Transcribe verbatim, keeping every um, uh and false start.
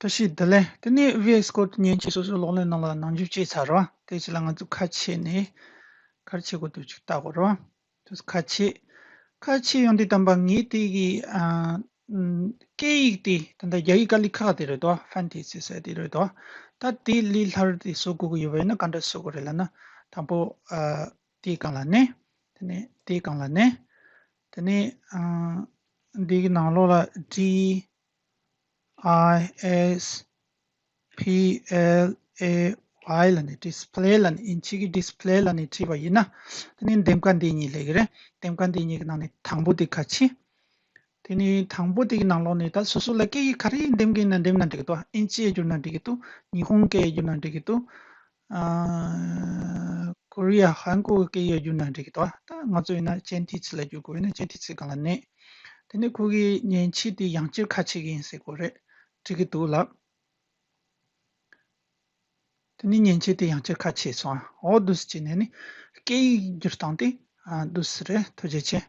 བཀྲ་ཤིས་བདེ་ལེགས། དེ་ནས་V S Code མཉེན་ཆས་སོ་སོའི་གློག་ཀླད་ནང་ལ་ནང་འཇུག་བྱས་ཚར་རོ། དེ་ཕྱི་ལ་ང་ཚོ་ཁ་ཕྱེ་ནས་ག་རེ་བྱེད་དགོས་འདུག་ཅིག་ལྟ་དགོས་རོ། དེ་ཁ་ཕྱེ། ཁ་ཕྱེ་ཡོང་དུས་ཙམ་པ་ངས་དེ་གི་ཨ་ཨམ་སྐད་ཡིག་དེ་ད་ལྟ་རྒྱ་ཡིག་དཀའ་ལས་ཁག་དེ་རེད་དོ། ཧྥན་ཏི་སི་ཟེར་དེ་རེད་དོ། ད་དེ་ལས་སླ་རུ་དེ་བཟོ་དགོས་ཀྱི་ཡོད་པ་ཡིན་ན་ག་འདྲ་བཟོ་དགོས་རེད་ལབ་ན། དང་པོ་ཨ་དེའི་སྒང་ལ་ནས། དེ་ནས་དེའི་སྒང་ལ་ནས། དེ་ནས་ཨ་འདི་གི་ནང་ལོགས་ལ་D I S P L A Y ལབ་ནས་display ལབ་ནས་ཨིན་ཇི་གི་display ལབ་ནས་བྲིས་པ་ཡིན་ན། དེ་ནས་འདེམས་ཀ་འདི་གཉིས་སླེབས་ཀྱི་རེད། འདེམས་ཀ་འདི་གཉིས་ཀྱི་ནང་ནས་དང་པོ་དེ་ཁ་ཕྱེ། དེ་ནས་དང་པོ་དེ་གི་ནང་ལོགས་ནས་ད་སོ་སོ་ལ་སྐད་ཡིག་ག་རེ་འདེམས་ཀྱི་ཡིན་ན་འདེམས་ན་འགྲིག་གི་འདུག་ཨིན་ཇི་བསྒྱུར་ན་འགྲིག་གི་འདུག་ཉི་ཧོང་སྐད་བསྒྱུར་ན་འགྲིག་གི་འདུག་ཨ་ཀོ་རི་ཡ་ཧན་གོ་གི་སྐད་ཡིག་བསྒྱུར་ན་འགྲིག་གི་འདུག་ད་ང་ཚོ་ཡིན་ན་ཅན་ཏི་ཚི་ལ་བསྒྱུར་དགོས་ཡིན་ན་ཅན་ཏི་ཚི་སྒང་ལ་ནས། དེ་ནས་ཁོ་གི་མཉེན་ཆས་དེ་ཡང་བསྐྱར་ཁ་ཕྱེ་གི་ཡིན་ཟེར་དགོས་རེད། འགྲིག་གི་འདུག་ལབ། དེ་ནས་མཉེན་ཆས་དེ་ཡང་བསྐྱར་ཁ་ཕྱེ་སོང་ཨ། འོ་འདུག་སེ་བྱས་ནས་ནི་སྐད་ཡིག་བསྒྱུར་སྟངས་དེ་ཨ་འདུག་སེ་རེད། ཐུགས་རྗེ་ཆེ།